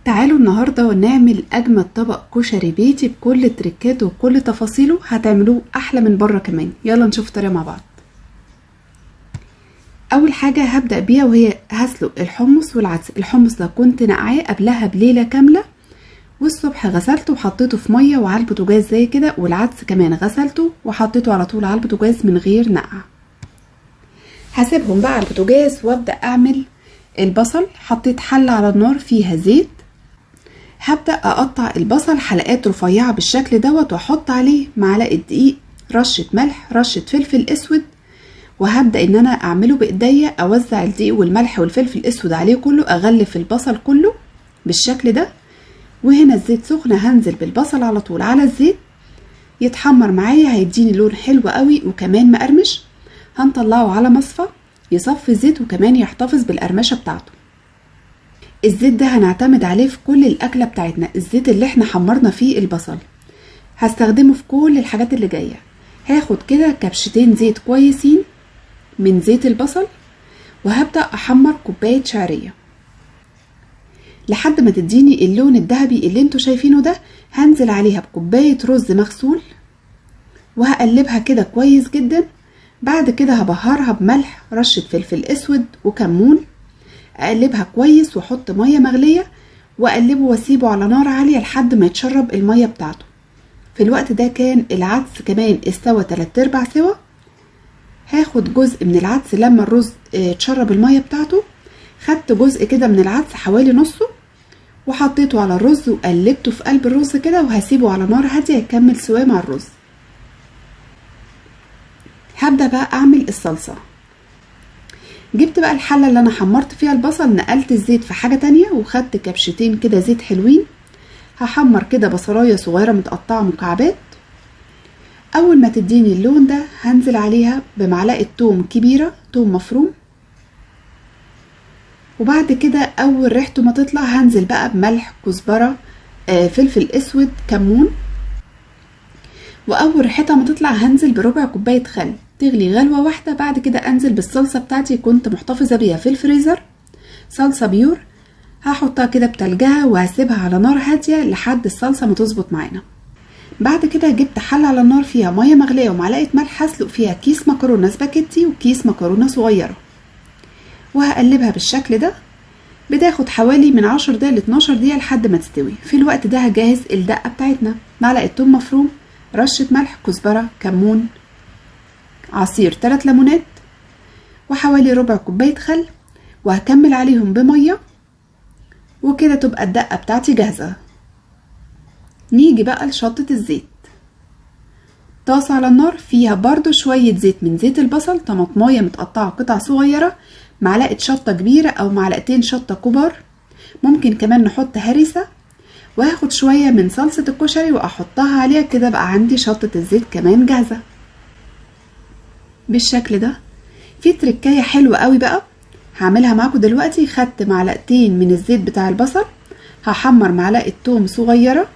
تعالوا النهاردة نعمل أجمل طبق كشري بيتي بكل تريكاته وكل تفاصيله، هتعملوه أحلى من بره كمان. يلا نشوف الطريقة مع بعض. أول حاجة هبدأ بيها وهي هسلق الحمص والعدس. الحمص ده كنت نقعاه قبلها بليلة كاملة، والصبح غسلته وحطيته في مية وعلى البوتاجاز زي كده، والعدس كمان غسلته وحطيته على طول على البوتاجاز من غير نقع. هسيبهم بقى على البوتاجاز وابدأ اعمل البصل. حطيت حلة على النار فيها زيت، هبدأ اقطع البصل حلقات رفيعة بالشكل دوت، واحط عليه معلقة دقيق، رشة ملح، رشة فلفل اسود، وهبدأ ان انا اعمله بايديا، اوزع الدقيق والملح والفلفل الاسود عليه كله، اغلف البصل كله بالشكل ده. وهنا الزيت سخنة، هنزل بالبصل على طول على الزيت يتحمر معايا، هيديني لون حلو قوي وكمان مقرمش. هنطلعه على مصفى يصفي الزيت وكمان يحتفظ بالقرمشة بتاعته. الزيت ده هنعتمد عليه في كل الأكلة بتاعتنا، الزيت اللي احنا حمرنا فيه البصل هستخدمه في كل الحاجات اللي جاية. هاخد كده كبشتين زيت كويسين من زيت البصل، وهبدأ أحمر كوباية شعرية لحد ما تديني اللون الذهبي اللي انتوا شايفينه ده. هنزل عليها بكوباية رز مغسول وهقلبها كده كويس جدا. بعد كده هبهرها بملح، رشة فلفل اسود وكمون، اقلبها كويس واحط مية مغلية واقلبه واسيبه على نار عالية لحد ما يتشرب المية بتاعته. في الوقت ده كان العدس كمان استوى 3/4 سوا. هاخد جزء من العدس لما الرز اتشرب المية بتاعته، خدت جزء كده من العدس حوالي نصه وحطيته على الرز وقلبته في قلب الرز كده، وهسيبه على نار هادية يكمل سواه مع الرز. هبدأ بقى اعمل الصلصة. جبت بقى الحلة اللي انا حمرت فيها البصل، نقلت الزيت في حاجة تانية وخدت كبشتين كده زيت حلوين. هحمر كده بصلاية صغيرة متقطعة مكعبات. اول ما تديني اللون ده هنزل عليها بمعلقة توم كبيرة، توم مفروم. وبعد كده اول ريحته ما تطلع هنزل بقى بملح، كزبرة، فلفل اسود، كمون. واول ريحتها ما تطلع هنزل بربع كوباية خل، تغلي غلوة واحدة. بعد كده انزل بالصلصة بتاعتي، كنت محتفظة بيها في الفريزر، صلصة pure، هحطها كده بتلجها وهسيبها على نار هادية لحد الصلصة ما تظبط معانا. بعد كده جبت حلة على النار فيها مية مغلية ومعلقة ملح، هسلق فيها كيس مكرونة سباكيتي وكيس مكرونة صغيرة، وهقلبها بالشكل ده. بتاخد حوالي من 10 دقايق ل 12 دقيقة لحد ما تستوي. في الوقت ده هجهز الدقة بتاعتنا: معلقة توم مفروم، رشة ملح، كزبرة، كمون، عصير 3 ليمونات، وحوالي ربع كوباية خل، وهكمل عليهم بمية، وكده تبقى الدقة بتاعتي جاهزة. نيجي بقى لشطة الزيت. طاسة على النار فيها برضو شوية زيت من زيت البصل، طماطماية متقطعة قطع صغيرة، معلقة شطة كبيرة أو معلقتين شطة كبار، ممكن كمان نحط هريسة، وهاخد شوية من صلصة الكشري وأحطها عليها. كده بقى عندي شطة الزيت كمان جاهزة بالشكل ده. في تركاية حلوة قوي بقى هعملها معاكم دلوقتي. خدت معلقتين من الزيت بتاع البصل، هحمر معلقة توم صغيرة،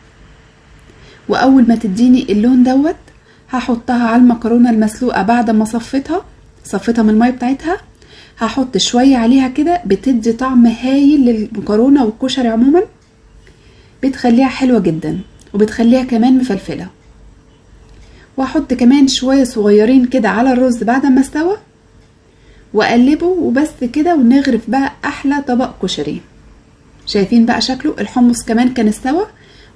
وأول ما تديني اللون دوت هحطها على المكرونة المسلوقة بعد ما صفيتها من المية بتاعتها. هحط شوية عليها كده، بتدي طعم هايل للمكرونة والكشري عموما، بتخليها حلوة جدا وبتخليها كمان مفلفلة. وهحط كمان شوية صغيرين كده على الرز بعد ما استوى واقلبه، وبس كده، ونغرف بقى احلى طبق كشري. شايفين بقى شكله؟ الحمص كمان كان استوى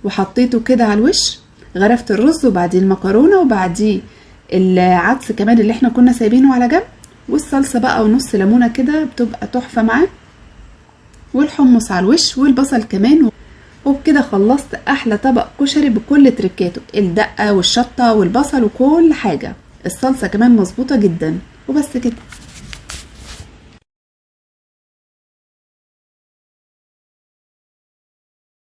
وحطيته كده على الوش. غرفت الرز وبعدين المكرونة وبعديه العدس كمان اللي احنا كنا سايبينه على جنب، والصلصة بقى ونص ليمونة كده بتبقى تحفة معاه، والحمص على الوش والبصل كمان. وبكده خلصت احلى طبق كشري بكل تركاته، الدقة والشطة والبصل وكل حاجة، الصلصة كمان مظبوطة جدا. وبس كده.